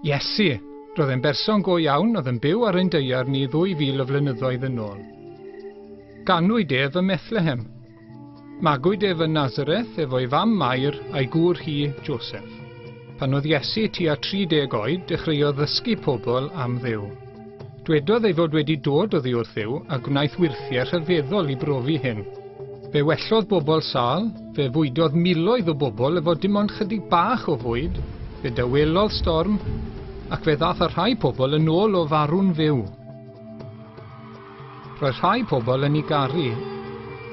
Iesu! Roedd e'n berson go iawn oedd yn byw ar ein daear ni 2,000 o flynyddoedd yn ôl. Ganwyd ef ym Methlehem. Magwyd ef yn Nazareth efo'i fam Mair a'i gŵr hi, Joseph. Pan oedd Iesu tua 30 oed, dechreuodd ddysgu pobl am Dduw. Dwedodd ei fod wedi dod oddi wrth Dduw a gwnaeth wyrthiau rhyfeddol i brofi hyn. Fe wellodd bobl sâl, fe fwydodd miloedd o bobl efo dim ond chydig bach o fwyd, fe dawelodd storm, ac fe ddaeth â rhai pobl yn ôl o farw'n fyw. Roedd rhai pobl yn ei garu,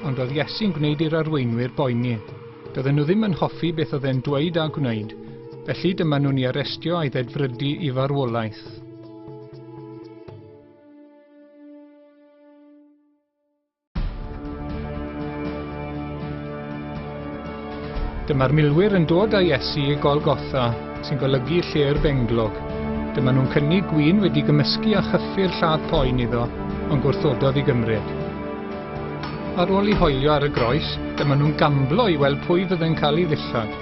ond roedd Iesu'n gwneud i'r arweinwyr boeni. Doedden nhw ddim yn hoffi beth oedd e'n dweud a gwneud, felly dyma nhw'n ei arestio a'i ddedfrydu i farwolaeth. Dyma'r milwyr yn dod â Iesu i Golgotha, sy'n golygu lle'r benglog. Dyma nhw'n cynnig gwin wedi gymysgu â chyffur lladd poen iddo, ond gwrthododd i gymryd. Ar ôl i hoelio ar y groes, dyma nhw'n gamblo i weld pwy fydde'n cael ei ddillad.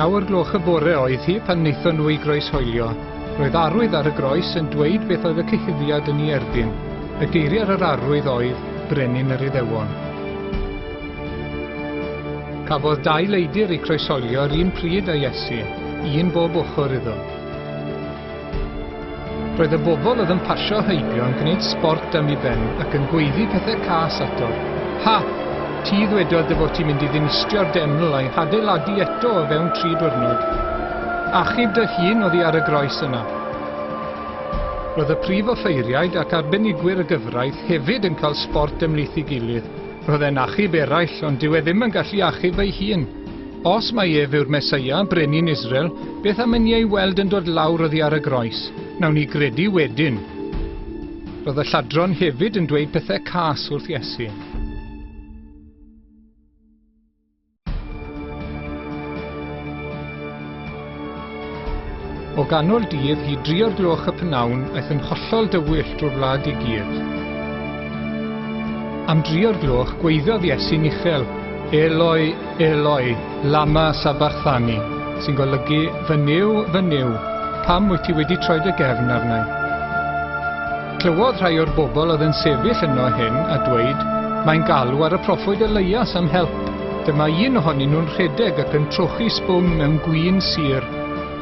Naw o'r gloch y bore oedd hi pan wnaethon nhw ei groeshoelio. Roedd arwydd ar y groes yn dweud beth oedd y cyhuddiad yn ei erbyn. Y geiriau ar yr arwydd oedd, Brenin yr Iddewon. Cafodd dau leidr eu croesholio yr un pryd â Iesu, un bob ochr iddo. Roedd y bobl oedd yn pasio heibio yn gwneud sbort am ei ben ac yn gweiddi pethau cas ato. Ha! Ti ddwedodd dy fod ti'n mynd i ddinistrio'r deml a'i hadeiladu eto o fewn tri dwrnod. Achub dy hun oddi ar y groes yna. Roedd y prif offeiriaid ac arbenigwyr y gyfraith hefyd yn cael sbort ymhlith ei gilydd. Roedd e'n achub eraill, ond dyw e ddim yn gallu achub ei hun. Os mai ef yw'r Meseia, brenin Israel, beth am i ni ei weld yn dod lawr oddi ar y groes? Nawn ni gredu wedyn. Roedd y lladron hefyd yn dweud pethau cas wrth Iesu. O ganol dydd hyd dri o'r gloch y p'nawn aeth yn hollol dywyll drwy'r wlad i gyd. Am dri o'r gloch gweithiodd Iesu'n uchel, Eloi, Eloi, lama sabachthani, sy'n golygu, Fy Nuw, fy Nuw, pam wyt ti wedi troi dy gefn arna i? Clywodd rhai o'r bobl oedd yn sefyll yno hyn a dweud, Mae'n galw ar y proffwyd Eleias am help. Dyma un ohonyn nhw'n rhedeg ac yn trochi sbwng mewn gwin sur,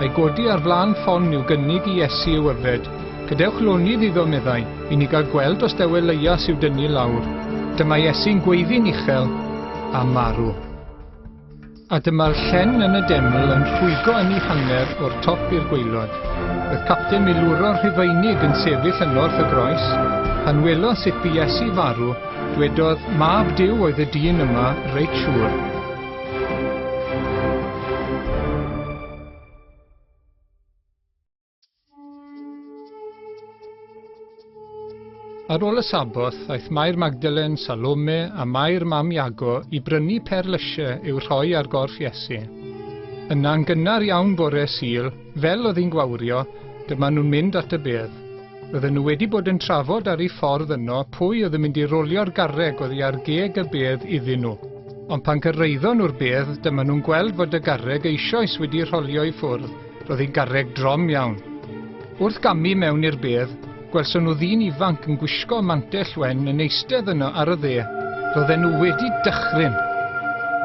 a'i godi ar flaen ffon i'w gynnig i Iesu i'w yfed. Gadewch lonydd iddo, meddai, i ni gael gweld os dew Eleias i'w dynnu lawr. Dyma Iesu'n gweiddi'n uchel, a marw. A dyma'r llen yn y deml yn rhwygo yn ei hanner o'r top i'r gwaelod. Roedd capten milwrol Rhufeinig yn sefyll yno wrth y groes. Pan welodd sut bu Iesu farw, dwedodd, Mab Duw oedd y dyn yma, reit siŵr. Ar ôl y Saboth, aeth Mair Magdalen, Salome a Mair mam Iago i brynu perlysiau i'w rhoi ar gorff Iesu. Yna'n gynnar iawn bore Sul, fel oedd hi'n gwawrio, dyma nhw'n mynd at y bedd. Roedden nhw wedi bod yn trafod ar eu ffordd yno pwy oedd yn mynd i rolio'r garreg oddi ar geg y bedd iddyn nhw. Ond pan gyrraeddon nhw'r bedd, dyma nhw'n gweld fod y garreg eisoes wedi rholio i ffwrdd. Roedd hi'n garreg drom iawn. Wrth gamu mewn i'r bedd, gwelson nhw ddyn ifanc yn gwisgo mantell wen yn eistedd yno ar y dde. Roedden nhw wedi dychryn.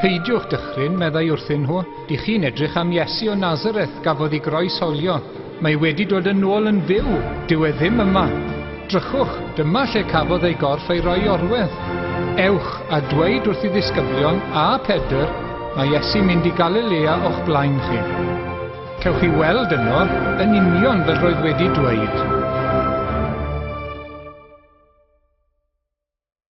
Peidiwch dychryn, meddai wrthyn nhw, dych chi'n edrych am Iesu o Nazareth gafodd ei groeshoelio. Mae wedi dod yn ôl yn fyw, dyw e ddim yma. Drychwch, dyma lle cafodd ei gorff ei roi i orwedd. Ewch a dweud wrth ei ddisgyblion a Pedr, mae Iesu'n mynd i Galilea o'ch blaen chi. Cewch chi weld yno, yn union fel roedd wedi dweud.